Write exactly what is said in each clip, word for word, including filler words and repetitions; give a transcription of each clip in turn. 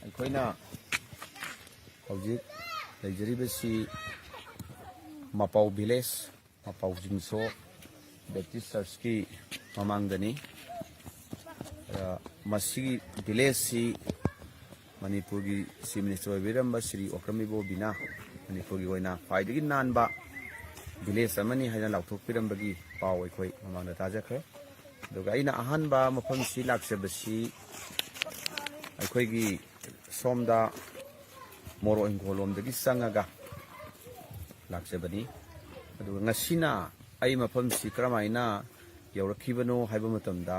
ꯑꯩꯈꯣꯏꯅ ꯍꯧꯖꯤꯛ ꯂꯩꯖꯔꯤꯕꯁꯤ ꯃꯄꯥꯎ village, ꯃꯄꯥꯎ ꯖꯤꯡꯁꯣ Baptist ꯆꯔꯆꯀꯤ ꯃꯃꯥꯡꯗꯅꯤ꯫ ꯑ, ꯃꯁꯤꯒꯤ ꯚꯤꯂꯦꯖꯁꯤ ꯃꯅꯤꯄꯨꯔꯒꯤ ꯆꯤꯐ ꯃꯤꯅꯤꯁꯇꯔ ꯑꯣꯏꯕꯤꯔꯝꯕ ꯁ꯭ꯔꯤ ꯑꯣꯀ꯭ꯔꯝ ꯏꯕꯣꯕꯤꯅ ꯃꯅꯤꯄꯨꯔꯒꯤ ꯑꯣꯏꯅ ꯈ꯭ꯋꯥꯏꯗꯒꯤ ꯅꯥꯟꯕ ꯚꯤꯂꯦꯖ ꯑꯃꯅꯤ ꯍꯥꯏꯅ ꯂꯥꯎꯊꯣꯛꯄꯤꯔꯝꯕꯒꯤ ꯄꯥꯎ ꯑꯩꯈꯣꯏ ꯃꯃꯥꯡꯗ ꯇꯥꯖꯈ꯭ꯔꯦ꯫ ꯑꯗꯨꯒ ꯑꯩꯅ ꯑꯍꯥꯟꯕ ꯃꯐꯝꯁꯤ ꯂꯥꯛꯆꯕꯁꯤ ꯑꯩꯈꯣꯏꯒꯤ ꯁꯣꯝꯗ ꯃꯣꯔꯣꯛ ꯍꯤꯡꯈꯣꯜ ꯂꯣꯝꯗꯒꯤ ꯆꯪꯉꯒ ꯂꯥꯛꯆꯕꯅꯤ꯫ ꯑꯗꯨꯒ ꯉꯁꯤꯅ ꯑꯩ ꯃꯐꯝꯁꯤ ꯀꯔꯝꯍꯥꯏꯅ ꯌꯧꯔꯛꯈꯤꯕꯅꯣ ꯍꯥꯏꯕ ꯃꯇꯝꯗ,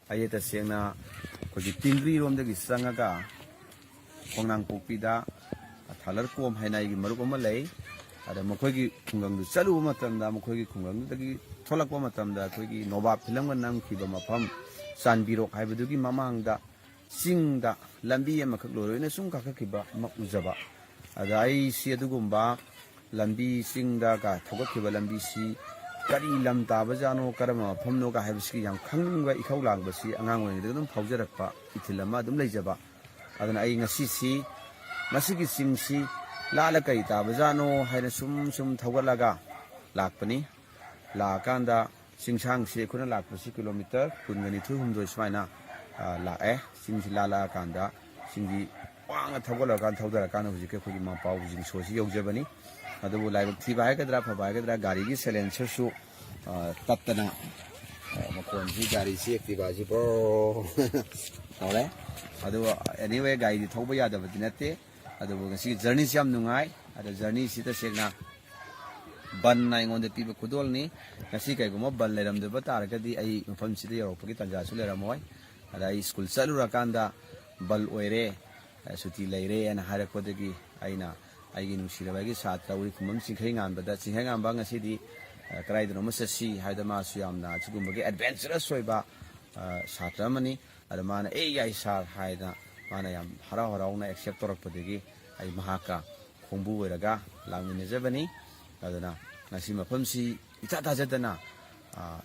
ꯑꯩ ꯇꯁꯦꯡꯅ ꯑꯩꯈꯣꯏꯒꯤ ꯇꯤꯡꯒ꯭ꯔꯤꯔꯣꯝꯗꯒꯤ ꯆꯪꯉꯒ ꯈꯣꯡꯅꯥꯡꯄꯣꯛꯄꯤꯗ ꯊꯥꯂꯔ ꯀꯣꯝ ꯍꯥꯏꯅ ꯑꯩꯒꯤ ꯃꯔꯨꯞ ꯑꯃ ꯂꯩ꯫ ꯑꯗ ꯃꯈꯣꯏꯒꯤ ꯈꯨꯡꯒꯪꯗꯨ ꯆꯠꯂꯨꯕ ꯃꯇꯝꯗ, ꯃꯈꯣꯏꯒꯤ ꯈꯨꯡꯒꯪꯗꯨꯗꯒꯤ ꯊꯣꯛꯂꯛꯄ ꯃꯇꯝꯗ, ꯑꯩꯈꯣꯏꯒꯤ ꯅꯣꯕꯥꯞ ꯐꯤꯂꯝꯒ ꯅꯝꯈꯤꯕ ꯃꯐꯝ ꯆꯥꯟꯕꯤꯔꯣꯛ ꯍꯥꯏꯕꯗꯨꯒꯤ ꯃꯃꯥꯡꯗ ꯆꯤꯡꯗ ꯂꯝꯕꯤ ꯑꯃꯈꯛ ꯂꯣꯏꯔꯣꯏꯅ ꯁꯨꯝ ꯀꯥꯈꯠꯈꯤꯕ ꯑꯃ ꯎꯖꯕ꯫ ꯑꯗ ꯑꯩꯁꯤ ꯑꯗꯨꯒꯨꯝꯕ ꯂꯝꯕꯤ, ꯆꯤꯡꯗ ꯀ-, ꯊꯧꯒꯠꯈꯤꯕ ꯂꯝꯕꯤꯁꯤ ꯀꯔꯤ ꯂꯝ ꯇꯥꯕꯖꯥꯠꯅꯣ, ꯀꯔꯝꯕ ꯃꯐꯝꯅꯣꯒ ꯍꯥꯏꯕꯁꯤꯒꯤ ꯌꯥꯝ ꯈꯪꯅꯤꯡꯕ ꯏꯈꯧ ꯂꯥꯡꯕꯁꯤ ꯑꯉꯥꯡ ꯑꯣꯏꯔꯤꯉꯩꯗꯒꯤ ꯑꯗꯨꯝ ꯐꯥꯎꯖꯔꯛꯄ ꯏꯊꯤꯜ ꯑꯃ ꯑꯗꯨꯝ ꯂꯩꯖꯕ꯫ ꯑꯗꯨꯅ ꯑꯩ ꯉꯁꯤꯁꯤ ꯃꯁꯤꯒꯤ ꯆꯤꯡꯁꯤ ꯂꯥꯠꯂ ꯀꯔꯤ ꯇꯥꯕꯖꯥꯠꯅꯣ ꯍꯥꯏꯅ ꯁꯨꯝ ꯁꯨꯝ ꯊꯧꯒꯠꯂꯒ ꯂꯥꯛꯄꯅꯤ꯫ ꯂꯥꯛꯑꯀꯥꯟꯗ ꯆꯤꯡꯁꯥꯡꯁꯤ ꯑꯩꯈꯣꯏꯅ ꯂꯥꯛꯄꯁꯤ ꯀꯤꯂꯣꯃꯤꯇꯔ ꯀꯨꯟꯒ ꯅꯤꯊꯣꯏ ꯍꯨꯝꯗꯣꯏ ꯁꯨꯃꯥꯏꯅ, ꯑ, ꯂꯥꯛꯑꯦ꯫ ꯆꯤꯡꯁꯤ ꯂꯥꯜꯂꯛꯑꯀꯥꯟꯗ ꯆꯤꯡꯁꯤ ꯋꯥꯡꯅ ꯊꯧꯒꯠꯂꯀꯥꯟꯗ, ꯊꯧꯗꯔꯀꯥꯟꯗ ꯍꯧꯖꯤꯛꯀꯤ ꯑꯩꯈꯣꯏꯒꯤ ꯃꯄꯥꯎ ꯖꯤꯡꯁꯣꯁꯤ ꯌꯧꯖꯕꯅꯤ꯫ ꯑꯗꯨꯕꯨ ꯂꯥꯏꯕꯛ ꯊꯤꯕ ꯍꯥꯏꯒꯗ꯭ꯔꯥ, ꯐꯕ ꯍꯥꯏꯒꯗ꯭ꯔꯥ, ꯒꯥꯔꯤꯒꯤ ꯁꯥꯏꯂꯦꯟꯁꯔꯁꯨ, ꯑ, ꯇꯠꯇꯅ, ꯑ, ꯃꯈꯣꯟꯁꯤ, ꯒꯥꯔꯤꯁꯤ, ꯑꯦꯛꯇꯤꯚꯥꯁꯤ ꯕ꯭ꯔꯣ ꯇꯧꯔꯦ꯫ ꯑꯗꯨꯒ anyway, ꯒꯥꯔꯤꯗꯤ ꯊꯧꯕ ꯌꯥꯗꯕꯗꯤ ꯅꯠꯇꯦ꯫ ꯑꯗꯨꯕꯨ ꯉꯁꯤꯒꯤ ꯖꯔꯅꯤꯁꯤ ꯌꯥꯝ ꯅꯨꯡꯉꯥꯏ꯫ ꯑꯗꯣ ꯖꯔꯅꯤꯁꯤ ꯇꯁꯦꯡꯅ ꯕꯟꯅ ꯑꯩꯉꯣꯟꯗ ꯄꯤꯕ ꯈꯨꯗꯣꯜꯅꯤ꯫ ꯉꯁꯤ ꯀꯩꯒꯨꯝꯕ ꯕꯟ ꯂꯩꯔꯝꯗꯕ ꯇꯥꯔꯒꯗꯤ ꯑꯩ ꯃꯐꯝꯁꯤꯗ ꯌꯧꯔꯛꯄꯒꯤ ꯇꯥꯟꯖꯥꯁꯨ ꯂꯩꯔꯝꯃꯣꯏ꯫ ꯑꯗ ꯑꯩ ꯁ꯭ꯀꯨꯜ ꯆꯠꯂꯨꯔꯀꯥꯟꯗ ꯕꯟ ꯑꯣꯏꯔꯦ, ꯁꯨꯇꯤ ꯂꯩꯔꯦ ꯍꯥꯏꯅ ꯍꯥꯏꯔꯛꯄꯗꯒꯤ ꯑꯩꯅ ꯑꯩꯒꯤ ꯅꯨꯡꯁꯤꯔꯕ ꯑꯩꯒꯤ ꯁꯥꯇ꯭ꯔ ꯎꯔꯤꯈꯨꯝꯕꯝ ꯆꯤꯡꯈꯩꯉꯥꯟꯕꯗ, "ꯆꯤꯡꯈꯩꯉꯥꯟꯕ, ꯉꯁꯤꯗꯤ, ꯑ, ꯀꯗꯥꯏꯗꯅꯣꯃ ꯆꯠꯁꯤ" ꯍꯥꯏꯗ, ꯃꯥꯁꯨ ꯌꯥꯝꯅ ꯑꯁꯤꯒꯨꯝꯕꯒꯤ ꯑꯦꯗꯚꯦꯟꯆꯔꯁ ꯑꯣꯏꯕ, ꯑ, ꯁꯥꯇ꯭ꯔ ꯑꯃꯅꯤ꯫ ꯑꯗ ꯃꯥꯅ, "ꯑꯦ, ꯌꯥꯏ ꯁꯥꯔ" ꯍꯥꯏꯗꯅ ꯃꯥꯅ ꯌꯥꯝ ꯍꯔꯥꯎ ꯍꯔꯥꯎꯅ ꯑꯦꯛꯁꯦꯞ ꯇꯧꯔꯛꯄꯗꯒꯤ ꯑꯩ ꯃꯍꯥꯛꯀ ꯈꯣꯡꯕꯨ ꯑꯣꯏꯔꯒ ꯂꯥꯛꯃꯤꯟꯅꯖꯕꯅꯤ꯫ ꯑꯗꯨꯅ ꯉꯁꯤ ꯃꯐꯝꯁꯤ ꯏꯊꯥ ꯊꯥꯖꯗꯅ, ꯑ,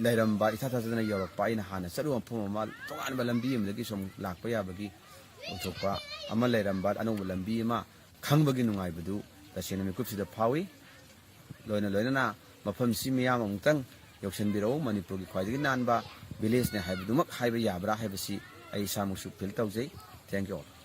ꯂꯩꯔꯝꯕ, ꯏꯊꯥ ꯊꯥꯖꯗꯅ ꯌꯧꯔꯛꯄ, ꯑꯩꯅ ꯍꯥꯟꯅ ꯆꯠꯂꯨꯕ ꯃꯐꯝ ꯑꯃ, ꯇꯣꯉꯥꯟꯕ ꯂꯝꯕꯤ ꯑꯃꯗꯒꯤ ꯁꯨꯝ ꯂꯥꯛꯄ ꯌꯥꯕꯒꯤ ꯑꯣꯏꯊꯣꯛꯄ ꯑꯃ ꯂꯩꯔꯝꯕ ꯑꯅꯧꯕ ꯂꯝꯕꯤ ꯑꯃ ꯈꯪꯕꯒꯤ ꯅꯨꯡꯉꯥꯏꯕꯗꯨ ꯇꯁꯦꯡꯅ ꯃꯤꯀꯨꯞꯁꯤꯗ ꯐꯥꯎꯏ꯫ ꯂꯣꯏꯅ ꯂꯣꯏꯅꯅ ꯃꯐꯝꯁꯤ ꯃꯤꯌꯥꯝ ꯑꯃꯨꯛꯇꯪ ꯌꯧꯁꯤꯟꯕꯤꯔꯛꯎ꯫ ꯃꯅꯤꯄꯨꯔꯒꯤ ꯈ꯭ꯋꯥꯏꯗꯒꯤ ꯅꯥꯟꯕ ꯚꯤꯂꯦꯖꯅꯦ ꯍꯥꯏꯕꯗꯨꯃꯛ ꯍꯥꯏꯕ ꯌꯥꯕ꯭ꯔꯥ ꯍꯥꯏꯕꯁꯤ ꯑꯩ ꯏꯁꯥꯃꯛꯁꯨ ꯐꯤꯜ ꯇꯧꯖꯩ꯫ Thank you all꯫